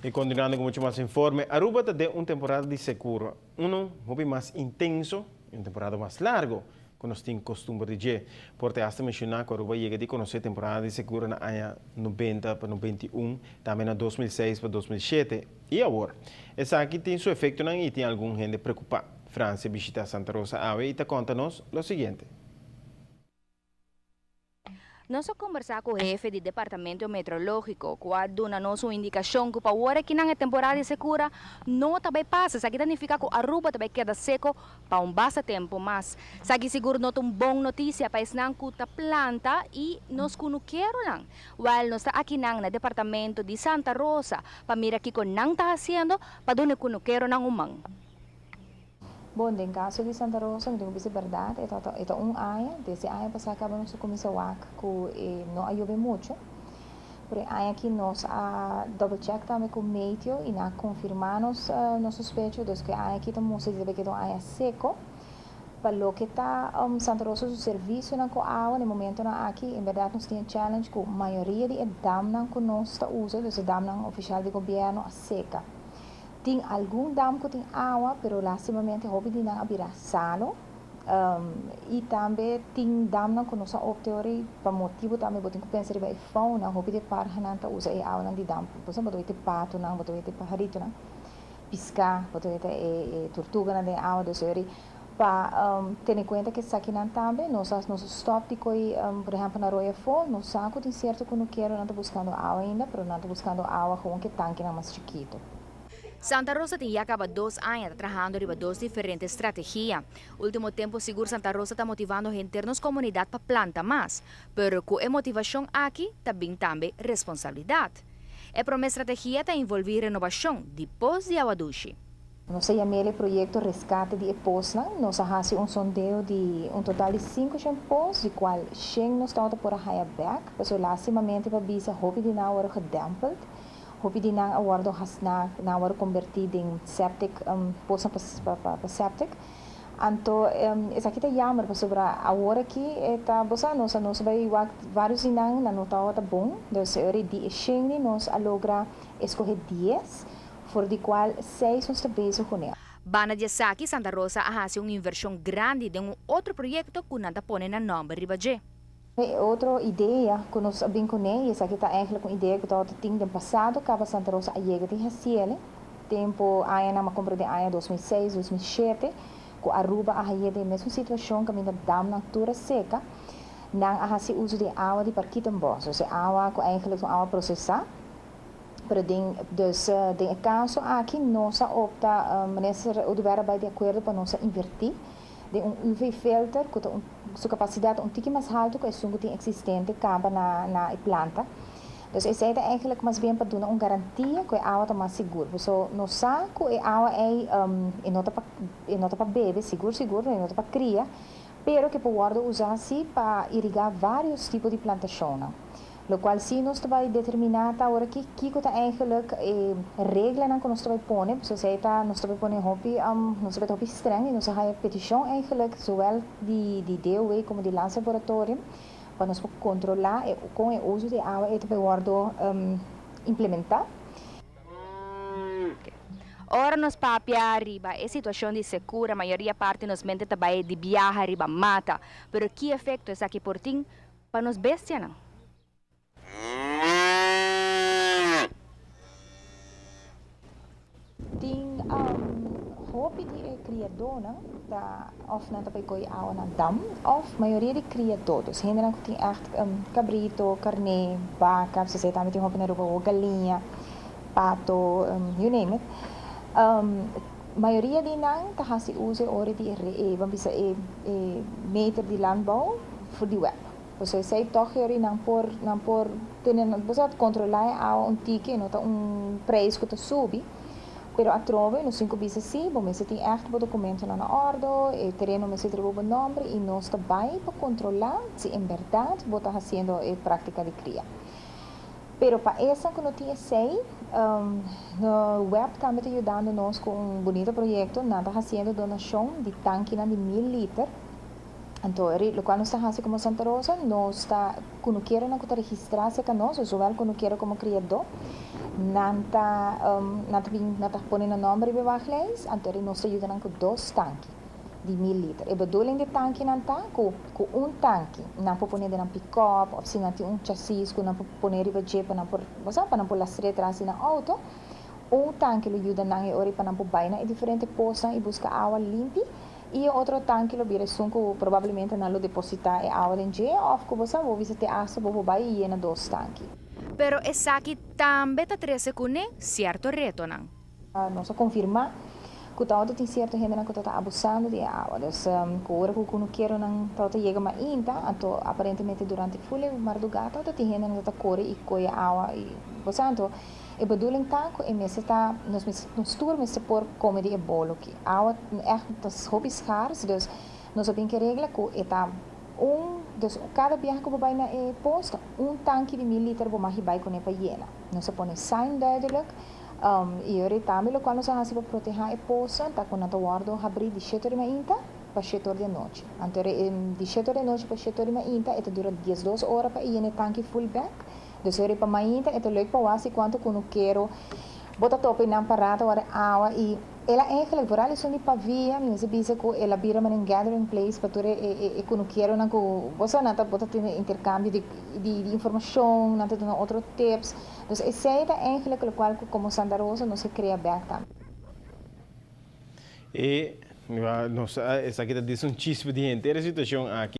Y continuando cu mucho mas informe, Aruba ta den un temporada di secura, uno hopi mas intenso y un temporada mas largo cu nos tin costumber di dje. Por te hasta menciona cu Aruba yega di conoce temporada di secura na aña 90 pa 91, tambe na 2006 pa 2007 y awor. Esaki tin su efectonan y tin algun hende preocupa. Francia bishita Santa Rosa awe y ta conta nos lo siguiente. Nos a kombersá ku hefe di Departamento Meteorológiko ku a duna nos un indikashon ku pa wor akinan e temporada di sekura no ta bai pasa. Esaki ta nifiká ku Aruba ta bai keda seko pa un basta tempu mas. Esaki sigur no ta un bon notisia pa esnan ku ta planta i nos kunukeronan. Wèl, nos ta akinan na Departamento di Santa Rosa pa mira kiko nan ta hasiendo pa duna e kunukeronan un man. Bon, den kaso di Santa Rosa, mi tin ku bisa bèrdat, e ta e ta un aña, desde aña pasá kaba nos a kuminsá wak ku e no a yobe muchu, pero e aña aki nos a double check tambe ku meteo i nan a konfirmá nos nos sospecho, dus ku e aña aki ta mustra di ta bai keda un aña seko. Pa loke ta Santa Rosa su servisionan ku awa na e momentonan aki, en bèrdat nos tin e challenge ku mayoria di e damnan ku nos ta usa, dus e damnan ofishal di gobièrnu a seka. Tin algun dam ku tin awa, pero lastimamente hopi di nan a bira salo. I tambe tin damnan ku no sa opte ora i pa motibu tambe bo tin ku pensa riba e fauna, hopi di e parhanan ta usa e awanan di dam. Bo sa bo ta weta e patonan, bo ta weta e paharitonan, piská, bo ta weta e turtuganan den e awa. Dus ora pa tene kuenta ku esakinan tambe nos a nos a stòp di koi, por ehèmpel na Rooi afó, nos sa ku tin sierto kunukeronan ta buskando awa ainda, pero nan ta buskando awa gewoon ku e tankinan mas chikitu. Santa Rosa tin ya kaba dos aña ta trahando riba dos diferente strategia. Ultimo tempo sigur Santa Rosa ta motivando henter nos komunidat pa planta mas, pero ku e motivashon aki ta bin tambe responsabilidat. E prome strategia ta involvi renobashon di pos di awa dushi. Nos a yam'el e proyekto Reskate di e Posnan. Nos a hasi un sondeo di un total di 500 pos, di kual 100 nos tabata por a haya bèk. Pasobra lastimamente pa bisa hopi di nan a wòrdu gedempeld, hopi di nan a wòrdu hasná, nan a wòrdu kombertí den septic, posnan pa pa septic. Anto esaki ta jammer pasobra awor aki e ta, bo sa, nos a nos a bai wak vários di nan, nan no tabata bon. Dus e ora di e shen di nos a logra eskohe 10. For di cual seis nos ta bezig cune. Banda di esaki Santa Rosa a haci un inversion grandi den un otro proyecto cu nan ta pone nan nomber riba dje. E otro idea cu nos a bin cune, y esaki ta eigenlijk un idea cu tabata tin den pasado caba Santa Rosa a yega di haciele, tempo añanan, m'a compra den aña 2006, 2007, cu Aruba a haye den e mesun situacion caminda damnan tur a seca, nan a haci uso di e awa di Parkietenbos, dus e awa cu eigenlijk ta un awa procesa, Pero den, dus den e caso aki nos a opta, Minister Oduber a bay di acuerdo pa nos a inverti den un UV filter cu ta un, su capacidad ta un tiki mas halto cu esun cu tin existente caba na, na e planta. Dus esey ta eigenlijk mas bien pa duna un garantia cu e awa ta mas sigur. Paso nos sa cu e awa ey e no ta pa, e no ta pa bebe sigur sigur, e no ta pa cria, pero cu e por wordo usa si pa iriga varios tipo di plantacionnan. Locual si nos ta bay determina ta ora ki kico ta eigenlijk e reglanan cu nos ta bay pone, pasobra esey ta nos ta bay pone hopi nos ta bay ta hopi streng y nos a haya peticion eigenlijk zowel di di DOW como di Landslaboratorium pa nos por controla e con e uso di awa ey ta bay wordo implementa. Ora nos papia riba e situacion di secura mayoria parti nos mente ta bay di biaha riba mata, pero ki efecto esaki por tin Pa nos bestianan. Tin hopi di e kriadónan ta òf nan ta bai kohe awa na dam òf mayoria di kriadó, dus hendenan ku tin ègt kabrito, karné, baka, si esei tambe tin hopi na Aruba, o galiña, pato, you name it, mayoria di nan ta hasi uso e ora di e, ban bisa e meter di landbouw. For di web. Pasobra esei tog yori nan por nan por tene nan bo sa kontrolá e awa un tiki e no ta un preis ku ta subi pero atrobe nos tin ku bisa si bo mester tin ègt bo dokumentonan na òrdo e tereno mester ta riba bo nòmber i nos ta bai pa kontrolá si en bèrdat bo ta hasiendo e práktika di kria. Pero pa esnan ku no tin esei web tambe ta yudando nos ku un bunito proyekto nan ta hasiendo donashon di tankinan di 1000 liter. Anto, loke nos ta hasi komo Santa Rosa, nos ta kunukeronan ku ta registrá serka nos, zowel kunukero komo kriadó, nan ta pone nan nòmber riba e wachtlijst, anto nos ta yuda nan ku dos tanki di 1000 liter. E bedoeling di tankinan ta ku un tanki nan por pone den un pick-up òf si nan tin un chassis ku nan por pone riba dje pa nan por, pa nan por lastra tras na outo. Un tanki lo yuda nan e ora pa nan por bai na e diferente posnan i buska awa limpi i otro tanki lo bira esun ku probablemente nan lo depositá e awa den dje òf ku bo sa bo bisa te hasta bo bai i yena dos tanki. Pero esaki tambe ta trese kuné sierto retonan. Nos a konfirmá ku tabata tin sierto hendenan ku ta abusando di awa. Dus ku ora ku kunukeronan tabata yega mainta, anto aparentemente durante full mardugá tabata tin hendenan ta kore i kohe awa i bo sa. Anto e bedoeling ta ku e mester ta nos tur mester por kome di e bolo aki. Awa echt ta hopi schaars, dus nos a bin ku regla ku e ta un, dus kada biaha ku bo bai na e post, un tanki di 1000 liter bo mag bai kuné pa yena. Nos a pone sign duidelijk. I ora tambe loke nos a hasi pa protehá e pos ta ku nan ta wòrdu habrí di 7 di mainta pa 7 di anochi. Anto, di 7 di anochi pa 7 di mainta, e ta dura 12 ora pa yena e tanki full bèk. Dus ora pa mainta, e ta leuk pa wak kuantu kunukero bo ta topa nan pará ta warda awa i el a eigenlijk vooral esun di Pavia, mi mester bisa ku el a bira un gathering place pa tur e kunukeronan ku bo sa nan ta bo ta tin interkambio di informashon, nan ta duna otro tips. Dus esei ta eigenlijk loke ku komo Santa Rosa nos a krea bèk tambe. I nos esaki ta djis un chispa di henter e situashon aki.